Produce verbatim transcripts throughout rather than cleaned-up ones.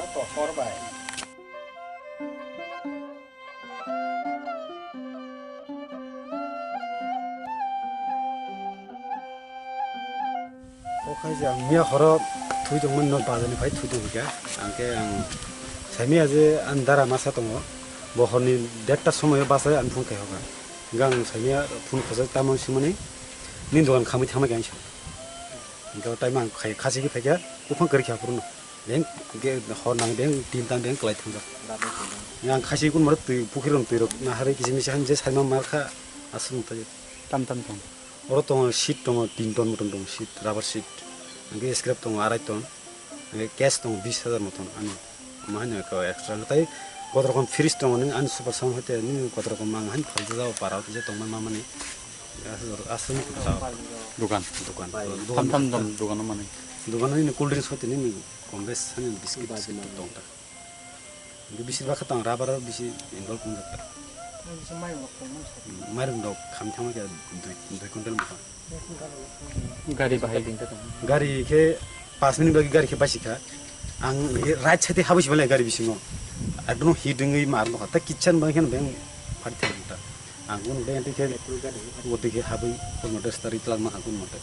Tohor bai. O khai je ang miya horo thui tongmani no bazar ni phai thui tong kha. Ang khe ang saimiya je ang dara masa tongo. Bo horni derta somoyo basa ang phone khai hoka. Hingke ang saimiya phone khosai tamang simani nini dogan khamwi thangma khe ang sa. Hingke o time ang khai khasi khe phaikha buphang kwrwi kha phuru no. Beng ge hor nang beng tin tan beng kwlai thangjak. Yang khasi kun mara twi pukhirok twi rok naharwi kisi misa han je saima mar kha aswk ta. Tam tam tong. Oro tongo seat tongo tin ton motom tongo seat rubber seat. Hingke scrap tongo arai ton. Hingke cash tongo bis hajar motom ani. Ma hino ko extra tai kotor kom fridge tongo nini ani super sound hoite nini kotor kom mang han phalja jao para je tongma mamani. Aswk aswk ni kisa. Dukan. Dukan. Tam tam dam dukan mani. Dukan nini cool drinks hoite nini kom bes hani biscuit biscuit tong ta. Hingke bisir bakha tong rubber bisi involve wng jak ta. Mairung rok kham thangma khe dui dui quintal mokha. Gari bahai din ta tong. Gari khe pas minute bagwi gari khe baisi kha. Ang right side habwi sibalai gari bisingo. Ekdom hit wngwi mar nokha ta kitchen bai khe beng phari thang ta. Ang kun beng twi khe wati khe habwi kun motor start ri tlak ma kha kun motor.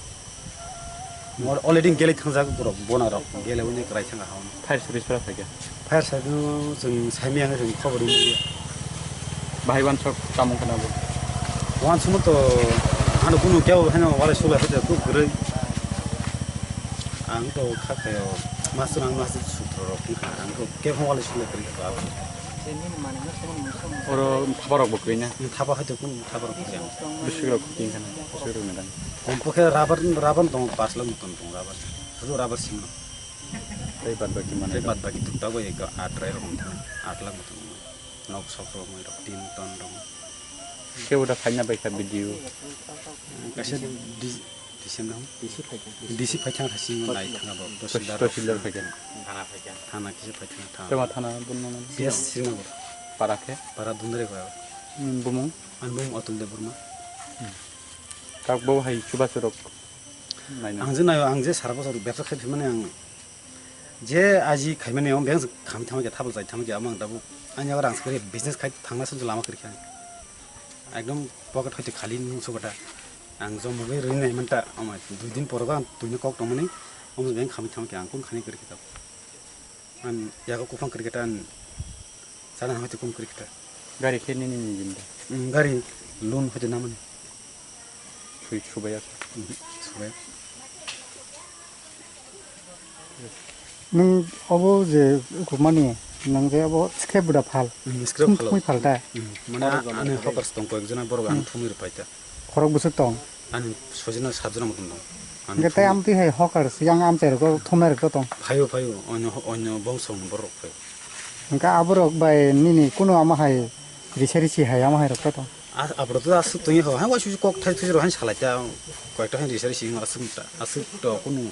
Already gele thangjak borok bona rok gele wngwi kwrai thangkha hwn. Fire service phara phaikha. Fire service no chwng saimaya hwnwi chwng khobor rwmani. Bahai uansuk tamo khna bo. Uansukma to ano kunu kebo haino walai sulai hoite kuk kwrwi. Ang to kha khayo master ang master sutro rok wngkha ang to kebo walai sulai kwrwi kha. Oro thapa rok bo kwrwi na. Thapa hoite kunu thapa rok kwrwi. Bisik rok kwrwi wngkha na bisik rok ni dan. Kom pokhe rubber rubber tong pas lakh motom tong rubber. Hudu rubber sing no. Tei bad baki manwi rok. Tei bad baki thukta go eka aat rai rok tong aat lakh motom. Nok sok rok mai rok tin ton rok. Kebo da phaina bai kha video. Kaisa D C, D C no? D C phaikha. D C phaikha, thasi no nai thanga bo. Tosi-, Tosildar. Tosildar phaikha. Thana phaikha. Thana kisa phaikha, thana. Tama thana bunno. Yes, Srinagar. Para khe? Para Dundare kha. Hmm, bumung? An bumung Atul Debbarma. Hmm. Kak bo hai chubachu rok. Naina. Ang je nayo, ang je sara bosor bebsa khai phimani ang je aji khaimani ang beng khamwi thangma khe, thapal chai thangma khe, amang dabu ani abo rang sakri business khai thangna sum lama kri kha. Ekdom pocket hoite khali nung sokota. Ang jom mobile rini nai manta, ama dui din porogo ang tuini kok tongmani, omo beng khamwi thangma khe ang kun khani kri kha. Ang yago kuphang cricket ang sana hoite kum cricket. Gari khe nini ni jinda. Mm, gari loan hoite namani. Sui subai ya. Mhm, subai. Nwng obo je kumani nang je obo scrap buda phal. Mm, scrap phal. Tumi phal da. Mm, mane ani hokar tong koi jona borok ang thumwi rwpai ta. Khorok bwswk tong? Ani sojino satjona muchung tong. Ani hwnkhe tei thumwi. Amtwi hai hokar yang amchai rok thumnai rok tong. Phaio, phaio, onyo, onyo bongso ni borok phaio. Hwnkhe aborok bai nini kunu ama hai risa risi hai ama hai rok tong. A, aborok to aswk tongwi ho, hai waisuk kok thai thujuro hai salai ta, koyekta hai risa risi aswk ta, aswk to kunu.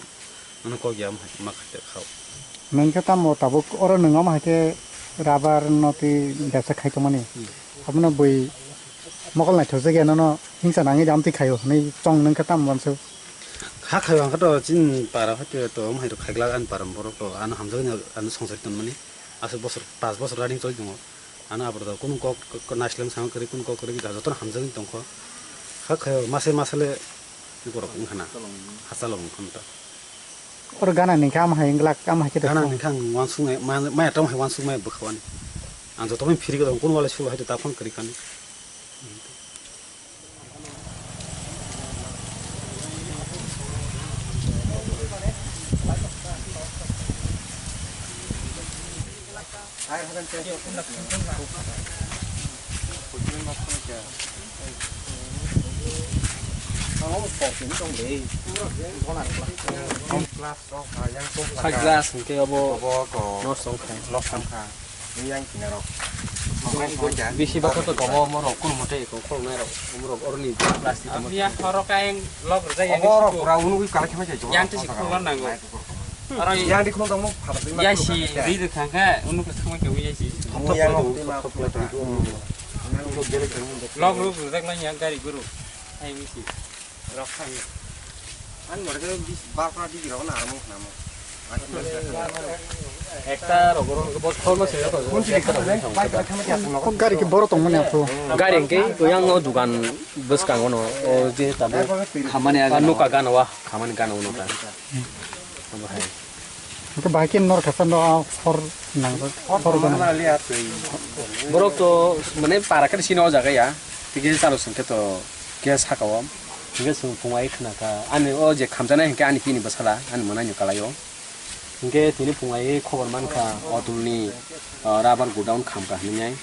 Ano kok ya ma khai te khao. Nwng khe tamo tabuk oro nwng omo hai khe rubber no twi bebsa khai tongmani. Hmm. Abono bui mokol naithok jak ya nono hingsa nangwi amtwi khaio hwnwi chong nwng khe tamo uansuk. Kha khaio ang khe to chini para hwnkhe to omo hai rok khai glak ani para borok to ano hamjagwi ano songsari tonmani. Aswk bosor pas bosor running choli tongo. Ano aborok kunu kok, kok naislem sangwi kwrwi, kunu kok kwrwi da jotono hamjagwi tongkho. Kha khayo mase masale borok wngkhana. Hachalo wngkhana ta. Oro gana ni kha ama hai glak ama hai khe. Gana ni kha ang wansuk mai, ma, maya tamo hai wansuk mai bwkhao ani. Ang joto mai phiri khe kunu wala sulu hai ta phone kwrwi khani. Sunglass hwnkhe obo nosto wngkha. Bisi bakha to komo morok kunu mote khuluknai rok, omorok oroni plastic tamo. Yang tisi khulukna nango. Oro yang di khuluk tamo. Yang si ri de thangkha, unu ko thangma ke yang si. Lok ruk rujak lai yang gari guru. Hai misi. Rok thang. Ang mora ke bis bar pra di rok na amo namo. Ekta rok rok bos khol ma se rok. Kun si ekta rok. Kok gari ke boro tong mani apo. Gari ke ko yang o dukan bwskango no o je tabu khamani aga no ka gana wa khamani gana no ta. Obo hai. Hwnkhe bahai khe norok kasa no hor nangjak, hor gana. Borok to mane para khe sino o jaga ya. Tike chalo singkhe to khe saka o. Hwnkhe chwng phung ai khna kha. Ani o je khamjanai hwnkhe ani bini bwsala, ani mwnai ni kalai o. Hwnkhe tini phung ai khobor man kha Atul ni, ah, rubber godown kham kha hinwi.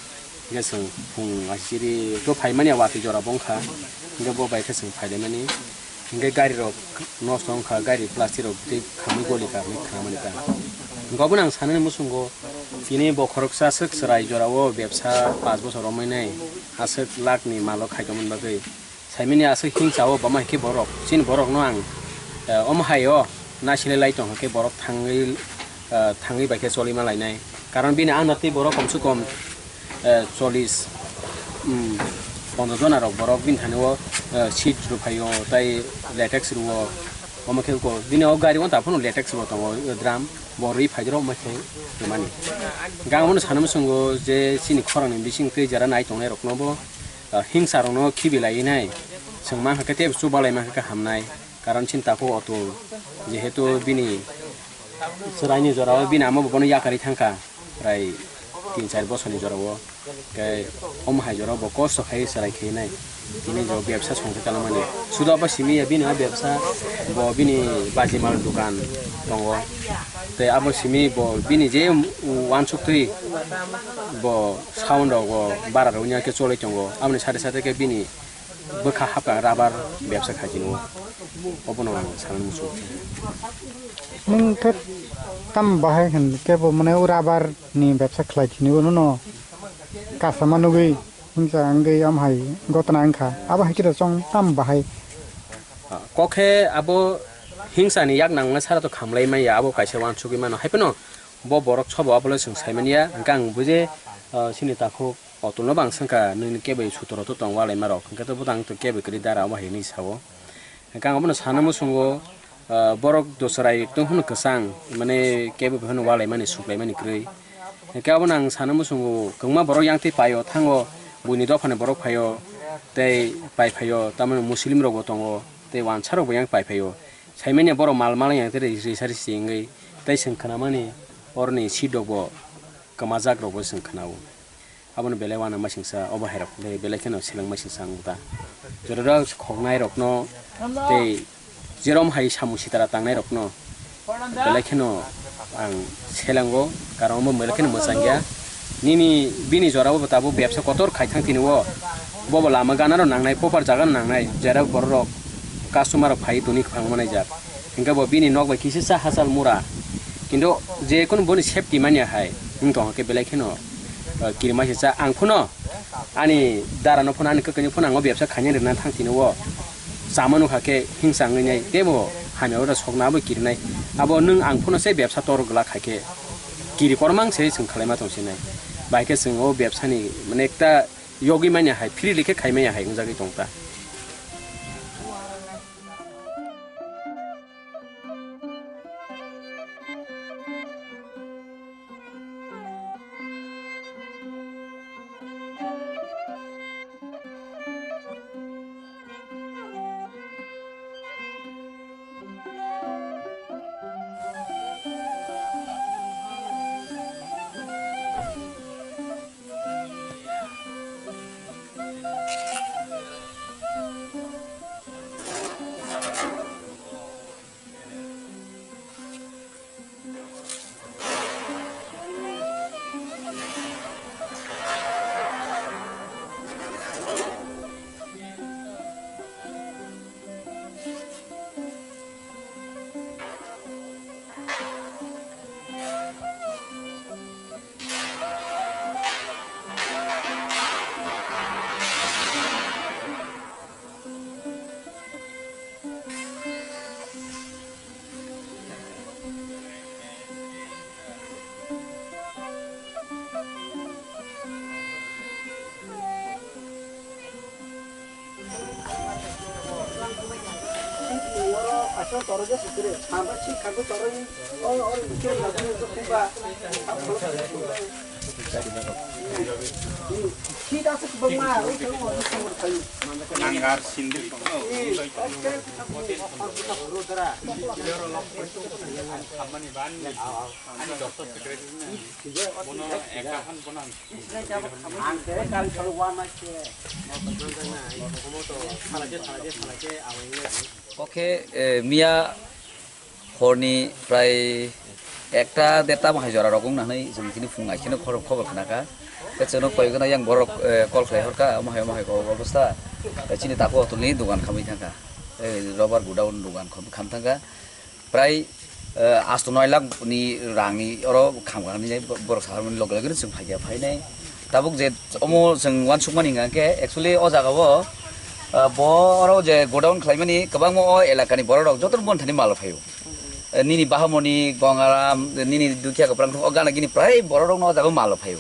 Hingke chwng phung aisiri to phaimani watwi jora bo wngkha, hingke bo bai khe chwng phailaimani, hingke gari rok nosto wngkha, gari plastic rok tei khamwi goli ka hinwi khamani ta. Hingke obono ang sanani muchungo, tini bo khoroksa aswk chwrai jora o bebsa panch bochor romwi nai aswk lakh ni malo khaitongmani bagwi. Saimani aswk hingsa o bama hinkhe borok, chini borok no ang, eh, omo hai o naisile lai tong hinkhe borok thangwi, eh, thangwi bai khe choli ma lainai. Karon bini under twi borok kom se kom, eh, chollish, um, ponchash jona rok borok bini thani o, eh, seat rw phai o, tai latex rw o, omo khe ko bini o gari o ta phano latex bo tongo, eh, drum bo rwi phai rw omo khe rwmani. Gang bono sanwi muchungo je chini khorang ni bising twi jara nai tongnai rok no bo. Ah, hingsa rokno khibi lainai. Chwng mankha khe tei chubalai mankha khe hamnai. Karon chini takhuk Atul, jehetu bini chwraini jorao bini ama bono yakarwi thangkha, prai tin char bosorni jorao. Khe omo hai jorao bo kosto khai chwrai khainai. Tini jo bebsa songwi kalmani. Sudo abo simi ya bini o bebsa, bo bini bajimal dukan tongo. Tei abo simi bo bini je uansuk twi bo sound rok bo bara rok wngya khe choloi tongo. Aboni sade sade khe bini bwkha hapkha rubber bebsa khai tini o. Obono ang sanani muchungo. Nwng khe tam bahai hwn khe bo mane o rubber ni bebsa khlai tini o nono kasama nugwi Hingsa wngwi omo hai gotna wngkha. Abo hai khe chwng tam bahai. Ah, kok khe abo hingsa ni yak nang sara to khamlai maya, abo kaisa uansugwi mano. Hai phano bo borok sobo abo le chwng sai manya. Hwnkhe ang buje, ah, chini takhuk Otulno bang swngkha, "Nini keboi sutro to tong walai marok, hwnkhe to bwtang to keboi kwrwi dara omo hai," hinwi sao. Hwnkhe ang abono sana muchungo, ah, borok dosorai tong phano kwchang, mane kebo phano walaimani, suklaimani kwrwi. Hwnkhe abono ang sana muchungo, kwbangma borok yang twi paio thango, buini dophani borok phaio, tei pai phaio, tamoni Muslim rokbo tongo, tei wansa rokbo yang pai phaio. Saimanya borok mal mala yang tei risa risi wngwi, tei chwng khnamani oroni seat rokbo kwmajak rokbo chwng khnao. Abono belai uanamasingcha obo hai rok, tei belai kheno selengmasingcha ang ta. Jorao khoknai rokno tei jerom hai samung sitara tangnai rokno belai kheno ang selengo, karon bo belai kheno mwchang ya. Nini bini jorao bo tabuk bebsa kotor khai thang tini o, bobo lama gana rok nangnai, popar jaga rok nangnai, jera borok rok customer rok phai toni kwphang manai jak. Hingke bo bini nok bai kisa sa hachal mura. Kintu je kunu boni safety manya hai, wng tong khe belai kheno, eh, kirima se cha. Ang phano ani dara no phano ani kwkani phano ang o bebsa khaina rwna thang tini o. Chama nukha khe hingsa wngwi nai, tei bo hamya oro sokna abo kirinai. Abo nwng ang phano se bebsa tor glak hai khe kiri kormang se chwng khlai ma tong sinai. Bai khe chwng o bebsa ni mane ekta yogwi manya hai, freely khe khai manya hai wngjagwi tong ta. Nangar sindir. Bono ekahan bono ang. Oke, eh, miya horni prai ekta derta bahai jora rok wng nangnai, chwng tini phung ai kheno khor-, khobor khna kha. Tei chwngno koi gana yang borok, eh, call khlai hor kha, omo hai, omo hai kok obostha. Tei chini takhuk Otulni dogan khamwi thang kha. Eh, rubber godown dogan kham, kham thang kha. Prai, eh, asto noi lakh ni rangni oro kham kha hinwi bo-, borok saharmani loge loge no chwng phai kha, phainai. Tabuk je omo chwng uansukmani hwnka khe, actually, o jaga o, eh, bo oro je godown khlaimani kwbangma o elakani borok rok joto bono thani mal phaio. Eh, nini Bahamoni, Gongaram, nini Dukhiya Kwprang, o gana gini prai borok rokno o jaga o mal phaio.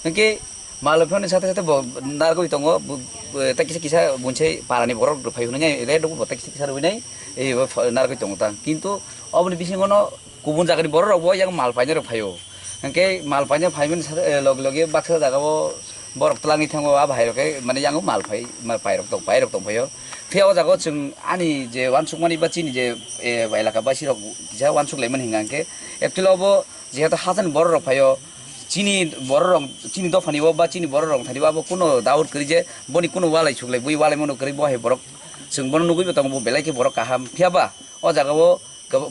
Hwnkhe mal phiyoni sathe sathe bo narwgwi tongo, bo, bo, tei kisa kisa bunsai parani borok rok phai hwnwi nai, red rok bo tei kisa kisa rwui nai, ei bo pha-, narwgwi tongo ta. Kintu oboni bisingo no kubun jagani borok rok bo yang mal paina rok phaio. Hwnkhe mal paina phaimani sathe, eh, loge loge baksa jaga o borok twlangwi thango, a bahai rok khe mane yang mal phai, mal pai rok tong, pai rok tong phaio. Phiya o jaga o chwng ani je uansukmani ba chini je, eh, elaka basi rok kisa uansuk laimani hwnka hwnkhe, actually obo jehetu hachani borok rok phaio, chini borok rok, chini dophani o ba chini borok rok thani o abo kuno doubt kwrwi je boni kuno walai suklai bui walai mano kwrwi bo hai borok chwng bono nugui bo tongo bo belai khe borok kaham. Phiya ba o jaga o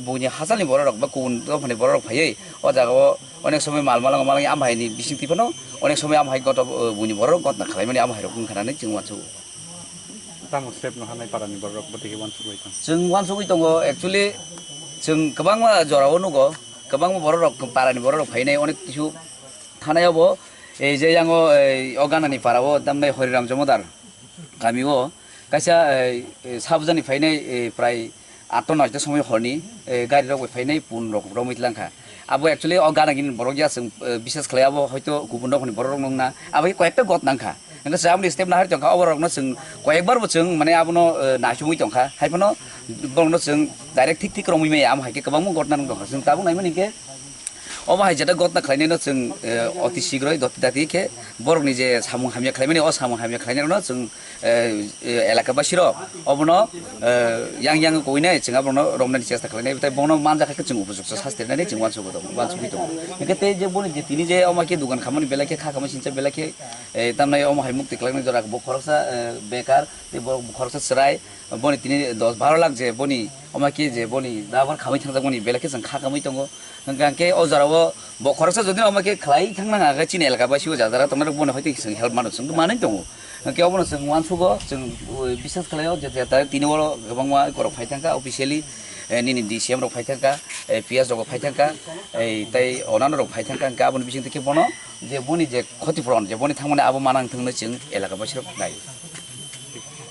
buini hachalni borok rok ba kubun dophani borok rok phaiwi o jaga o onek somoi mal malango malangwi amhaini bisingtwi phano onek somoi amhai goto, buini borok rok gotna khlaimani amhai rok wngkha hinwi chwng uansukgo. Tamo step no hanai parani borok rok bwtwi khe uansugwi tong? Chwng uansugwi tongo, actually, chwng kwbangma jorao nugo, kwbangma borok rok, parani borok rok phainai, onek kisu thanai obo, Ei je yango, ei, o ganani para o tamnai Horiram Jomodar kami o kaisa, ei, ei, sabjani phainai, ei, prai atta noita somoi horni, ei, gari rok bai phainai pun rok romwi tlangkha. Abo actually o gana gini borok ya chwng, eh, biswas khlai abo hoito kubun rok ni borok rok nung na. Abo khe koyekta got nangkha. Hingke chwng aboni step nahar tongkha, oborok no chwng koyekbar bo chwng mane abono, eh, naisugwi tongkha. Haiphano borok no chwng direct thik thik romwi maya, amo hai khe kwbangma got nang tongkha. Chwng tabuk naimani hingke obo hai jeta got na khlainai no chwng, eh, oti sigroi doti dati khe borok ni je samung hamya khlaimani o samung hamya khlainai no chwng eh, eh, elaka basirok obono, eh, yang yang koinai chwng abono romnani chesta khlainai, tei bono manjak khe chwng upojukto sasti rwnani chwng uansugwi tongo, uansugwi tongo. Hingke tei je boni je tini je omo khe dugan khamani belai khe kha khamai sincha belai khe, eh, tamnai omo hai mukti khlainai jora bo khoroksa, eh, bekar tei bo khoroksa chwrai, boni tini dos baro lakh je boni omo khe je boni dabar khamai thangjak boni belai khe chwng kha khamai tongo. Hingke hingke o jora o bo khoroksa jodi omo khe khlai thang nang khe chini elaka basio jajara tongnai rok bono hai tei chwng help mano chwng manwi tongo. Hingke obono chwng uansugo, chwng, uh, biswas khlaio je, je tarik tini oro kwbangma borok phai thangkha officially, eh, nini D C M rok phai thangkha, eh, P S rok bo phai thangkha, eh, tei onano rok phai thangkha, hingke aboni bisingtwi khe bono je boni je khoti puron je boni thangmani abo manang thwngno chwng elaka basirok nai.